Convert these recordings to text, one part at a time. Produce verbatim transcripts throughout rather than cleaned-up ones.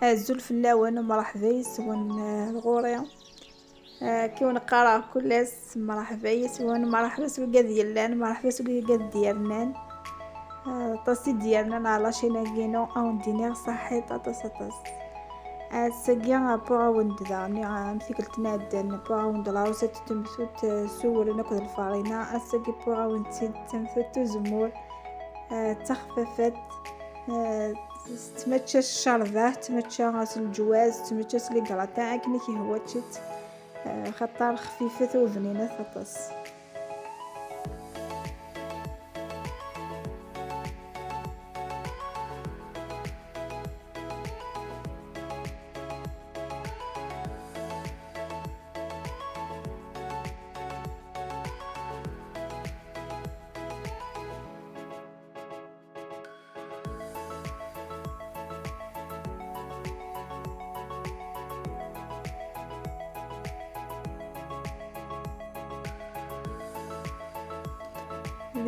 Azul fell-awen, mṛeḥba yes-wen, eh, ɣur-i. Eh, kiwen qqareɣ kul ass, mṛeḥba yes-wen, mṛeḥba s wigad yellan, mṛeḥba s wigad d-yernan. Eh, aṭas i d-yernan ɣer lacin-agi-inu, a wen-d-iniɣ ṣaḥit aṭas, aṭas. Ass-agi, eh, wwiɣ-awen-d daɣen, eh, am tikkelt n ɛeddan, wwiɣ-awen-d la recette n temtunt, eh, s uwren akked lfarina. Ass-agi, wwiɣ-awen-tt-id d tamtunt uzemmur, eh, d taxfafat, eh, tettmačča s ccerbeḥ, tettmačča s leǧwaz, tettmačča s les gratins, akken i k-yehwa ečč-itt, eh, xaṭer xfifet u bninat aṭas.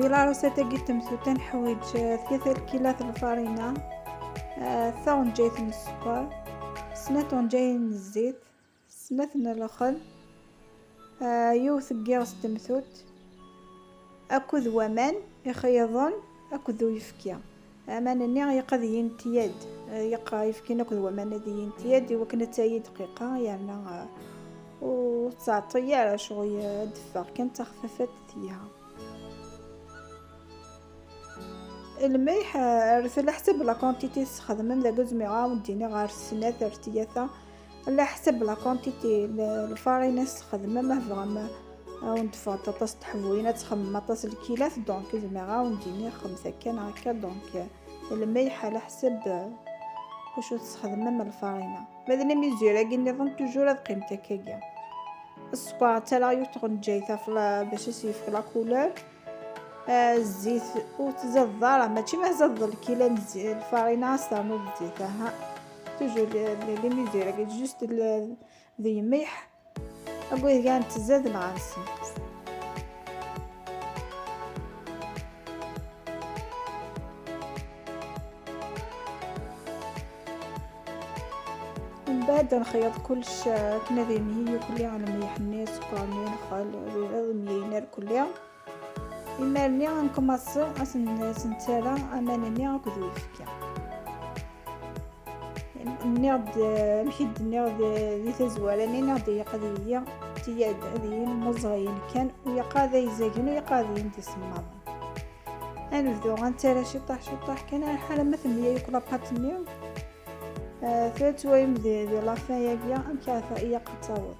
Di la recette-agi n temtunt, ad neḥwiǧ, eh, tlata lkilat n lfarina, eh, taɣenǧayt n sskeṛ, snat tɣenǧayin n zzit, snat n lxel, eh, yiwet n yiɣes n temtunt, akked waman ixeyḍen akked uyefki. Aman-nni yeqqad yinti-yad, yeqqa ayefki akked waman ad yinti-yad i wakken ad tagi dqiqa, yerna, eh, ur tettɛeṭṭil ara ccɣel, eh, ad d-teffeɣ kan d taxfafat tiha. Lmelḥ, eh, rret ala ḥsab la quantité tesxedmem, dagi ur zmireɣ ad wen-d-iniɣ ɣer snat ar tlata, ala ḥsab la quantité, l-, lfarina tesxedmem, ma tebɣam ad wen-d-ffɣent aṭas n teḥbuyin, ad txemmem aṭas n lkilat, donc ur zmireɣ ad wen-d-iniɣ xedmet akka neɣ akka, donc, eh, lmelḥ ala ḥsab, eh, wacu tesxedmem lfarina. Ma d les mesures-agi nniḍen, toujours ad qqiment akkagi. Sskeṛ, ttarraɣ yiwet tɣenǧayt ɣef la-, bac ad s-yefk la couleur. Ah, zzit ur tzadeḍ ara, mačči ma tzadeḍ lkila n zzi-, lfarina ad s-ternuḍ zzit, aha. Toujours les, les, les mesures-agi, juste le, d lmelḥ, akked kan ttzad neɣ ad nsenqes. Mbeɛd ad nxeyyeḍ kullec, eh, akken ad yemyeyyu kulli, lmelḥ-nni, sskeṛ-nni, lxal, ad myeyen irkelli. Imir-nni ad nkumaṣi ad sen-, ad sen-nettarra aman-nni akked uyefki. Nniɣ-d, eh, amek i d-nniɣ di, di tazwara-nni, nniɣ-d ilaq ad yili tiyad, ad yili imeẓẓiyen kan, u ilaq ad yili izagen, u ilaq ad yili d isemmaḍen. Ad nebdu ad nettarra ciṭṭaḥ ciṭṭaḥ kan, ar ḥala ma temyeyyu akk la pâte-nni. Eh, tura twayem di, di la fin-agi amek ara ilaq ad taweḍ.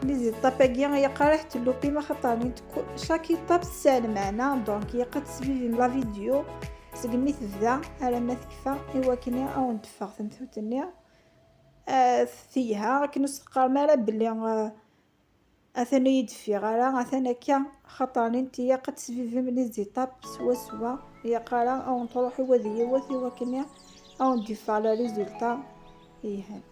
Les étapes-agi ilaq ara ḥtellupim, axaṭer nint ku-, chaque étape tesɛa lmeɛna, donc ilaq ad tesbibim la vidéo segmi tebda alamma tekfa, i wakken ad wen-d-teffeɣ temtunt-nni, eh, telha, akken ur s-teqqarem ara belli, eh, atan ur yi-d-teffiɣ ara, atan akka, axaṭer nint ilaq ad tesbibim les étapes swaswa, ilaq ara ad wen-truḥ yiwet yiwet i wakken ad wen-d-yeffeɣ le résultat yelhan.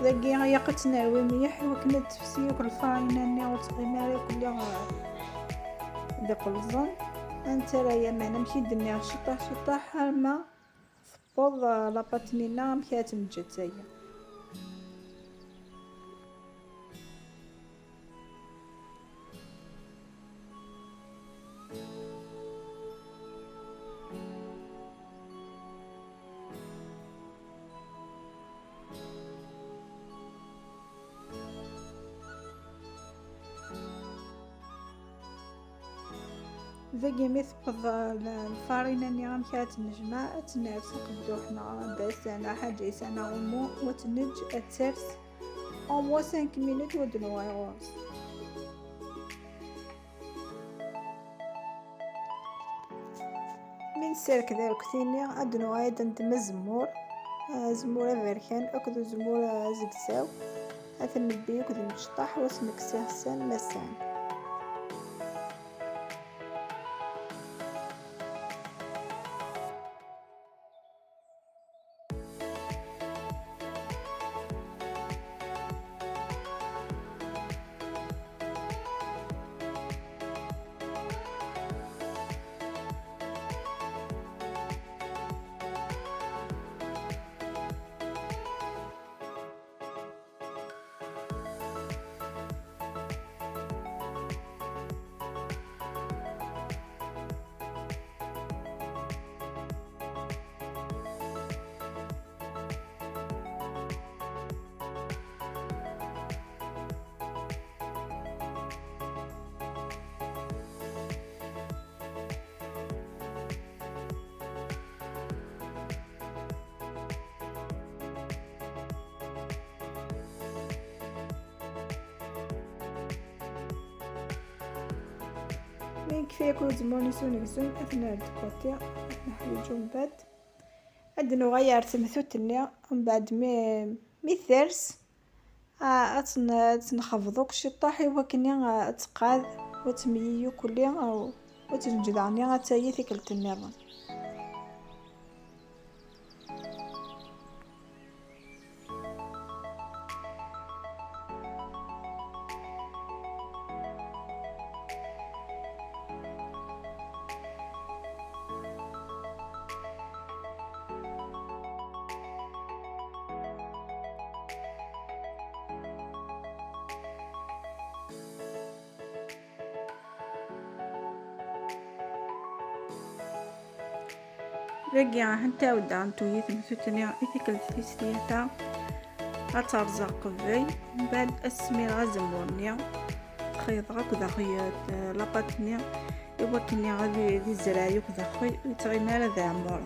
Dagi ilaq ad tt-nerwi mliḥ i wakken ad tefsi akk lfarina-nni, ur tettɣimi ara akk lliɣ d iqelẓen. Ad nettarra aman amek i d-nniɣ, ciṭṭaḥ ciṭṭaḥ, arma tewweḍ, eh, la pâte-nni-nneɣ amek ara tt-neǧǧ ad tagi. Dagi mi tewweḍ l-, lfarina-nni, amek ara tt-nejmeɛ? Ad tt-ners aqedduḥ neɣ abas neɣ ḥaǧa yesɛan aɣummu, u ad tt-neǧǧ ad ters au moins cinq minutes, u ad d-nuɣal ɣur-s. Mi nesserked arekti-nni, ad d-nuɣal ad d-neddem azemmur, azemmur aberkan akked uzemmur azegzaw, ad ten-nebbi akked imecṭaḥ, u ad ten-nekkes iɣsan ma sɛan. Mi nekfi akk uzemmur-nni s unegzum, ad t-nerr d côté, ad t-neḥwiǧ umbeɛd. Ad d-nuɣal ar temtut-nni, umbeɛd mi, mi ters, a-, ad ten-, ad tt-nxefḍ akk ciṭṭaḥ i wakken ad tqeɛɛed, u ad temyiyi akk-, u ad tt-neǧǧ daɣen ad tagi tikkelt nniḍen. Dagi, anta awedda n tuyit n tutni i tikkelt tis tlata, ad terẓeɣ qbel, mbeɛd ad smireɣ azemmur-nni, xeyḍeɣ akked axeyyet, eh, lapat-nni, i wakken ad i-, ad izreɛ yakk d axxi, ur yettɣimi ara d aɛemmur.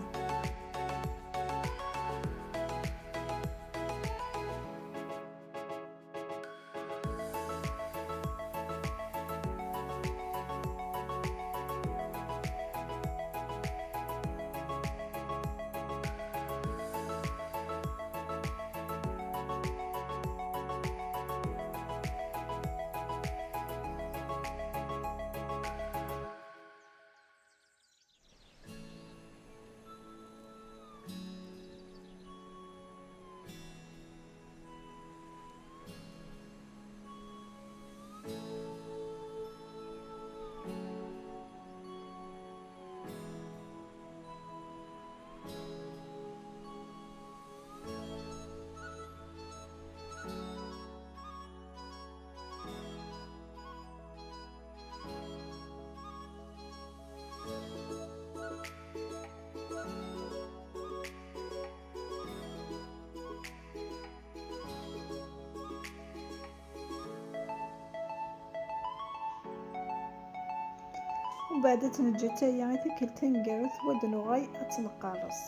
Umbeɛd ad tt-neǧǧ ad tagi i tikkelt taneggarut, u ad d-nuɣal ad tt-nqerres.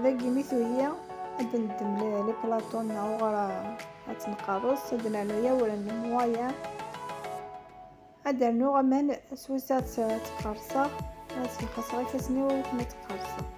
Dagi mi tuyi, ad d-neddem les, les plateaux-nneɣ uɣur ad tt-nqerres, ad d-nernu awren n moyen. Ad d-rnuɣ aman s wis ad tt-, ad tt-qerseɣ, ad tt-xaṣṣeɣ ifassen-iw akken ad tt-qerseɣ.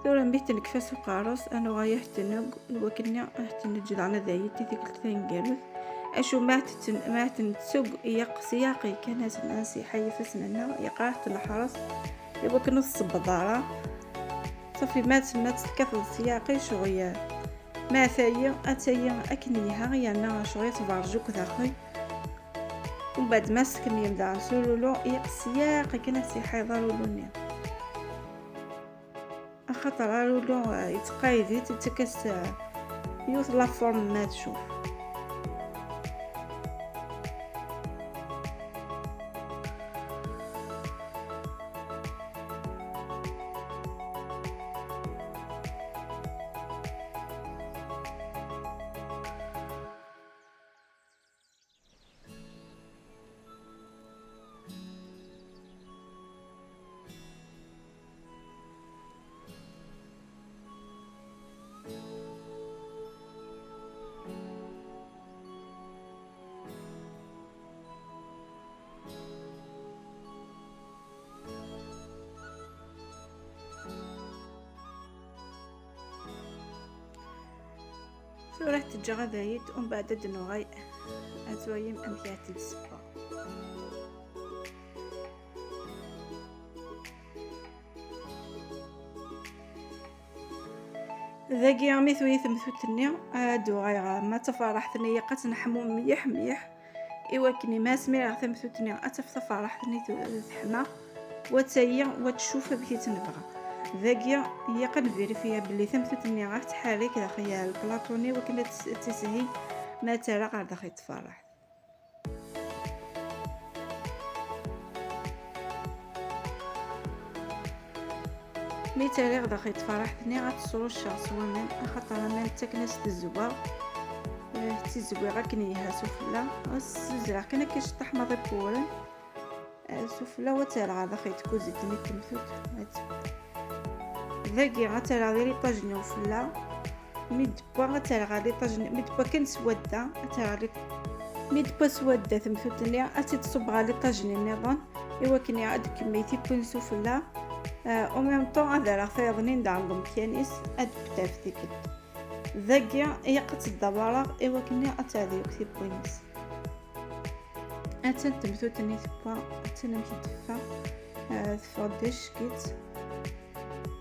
Tura mi tenekfa s uqerru-s, ad nuɣal ad ten-neg, iwakken ad ten-neǧǧ daɣen ad ayit i tikkelt taneggarut. Acu ma ten-, ma ten-nettug, yaq s yaqi kan, ad nsiḥay ifassen-nneɣ, yaq ad ten-neḥreṣ, iwakken ur tṣebbeḍ ara. Safi ma tt-, ma tt-tekkateḍ s yaqi, ccɣel. Ma tayi, ad tayi akken yelha, yerna ccɣel tberjuk daxel. Umbeɛd ma s-tkemmlem daɣen s ululu, yaq s yaqi kan ad s-iḥiḍ ululu-nni. Axaṭer arulu, eh, yettqayd-it, yettak-as, eh, yiwet la forme ma tcuf. Tura ad t-ǧǧeɣ ad ayit, umbeɛd ad d-nuɣal ad twalim amek ara t-id-ssewweɣ. Dagi, mi tuli temtut-nni, ad d-uɣaleɣ ma d taferraḥt-nni, yaq ad tt-neḥmu mliḥ mliḥ, iwakken ma smireɣ tamtut-nni ad taf taferraḥt-nni tu-, teḥma, wa d tayi, wa d tcuf amek i tt-nebɣa. Dagi, yaq ad nvérifiya belli tamtut-nni ad tettḥerrik daxel lplaṭu-nni, iwakken ad tt-, ad tishil ma terra ɣer daxel tferraḥt. Mi tt-rriɣ daxel tferraḥt-nni, ad tt-srucceɣ s waman, axaṭer aman ttaken-as tizewwa. Eh, ttizewwiɣ akken yelha sufella. Ad ssuzreɣ kan akka ciṭṭaḥ maḍi n wewren. Eh, sufella, wa tt-rreɣ ɣer daxel tkuzit-nni n temtut. Ad tt-, dagi, ad tt-rreɣ di liṭaj-nni ufella. Mi d-tewwa, ad tt-rreɣ ɣer liṭaj-nni, mi d-tewwa kan s wadda, ad tt-rreɣ ɣer lit-, mi d-tewwa s wadda temtut-nni, ad tt-id-ṣubb ɣer liṭaj-nni nniḍen, iwakken ad tkemmel tiwwin sufella. Euh, en même temps, ad rreɣ tayeḍ-nni daɣen deg umkan-is, ad d-taf tikkelt. Dagi, ilaq ad tt-id-dawreɣ, iwakken ad tɛeddi akk tiwwin-is. Attan temtut-nni tewwa, attan amek i d-teffeɣ. Ah, teffeɣ-d d acekkit.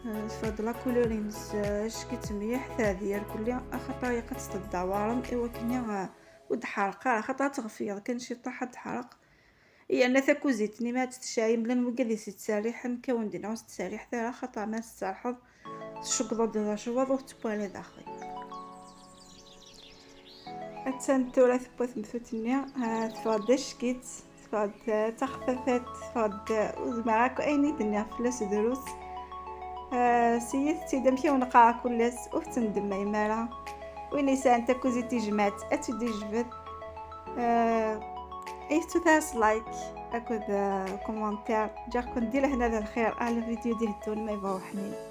Ah, teffeɣ-d la couleur-ines, ah, acekkit mliḥ, teɛdi irkelli, axaṭer ilaq ad tt-teddawarem iwakken, ah, ur d-ḥerreq ara, axaṭer ad teɣfiḍ kan ciṭṭaḥ ad d-teḥreq. Yerna takuzit-nni ma ad tt-tecɛim, llan wigad i s-yettserriḥen, kawen-d neɣ ur s-tettserriḥet ara, axaṭer ma tettserrḥeḍ, tcegḍeḍ d acwaḍ ur tettewwi ara daxel. Attan tura tewwa temtut-nni, ah, teffeɣ-d d acekkit, teffeɣ-d, ah, d taxfafat, teffeɣ-d, ah, ur zmireɣ akk ayen i d-nniɣ fell-as drus. Ah, siyet-tt-id amek i wen-qqareɣ kul ass, ur tettendemmayem ara. Win yesɛan takuzit tejmeɛ-tt, ad tt-id-ijbed. Ah, ifettu-t-as like akked, ah, commentaire. Ǧǧiɣ-ken di lehna d lxir, ar lvidyu d-iheddun ma yebɣa uḥnin.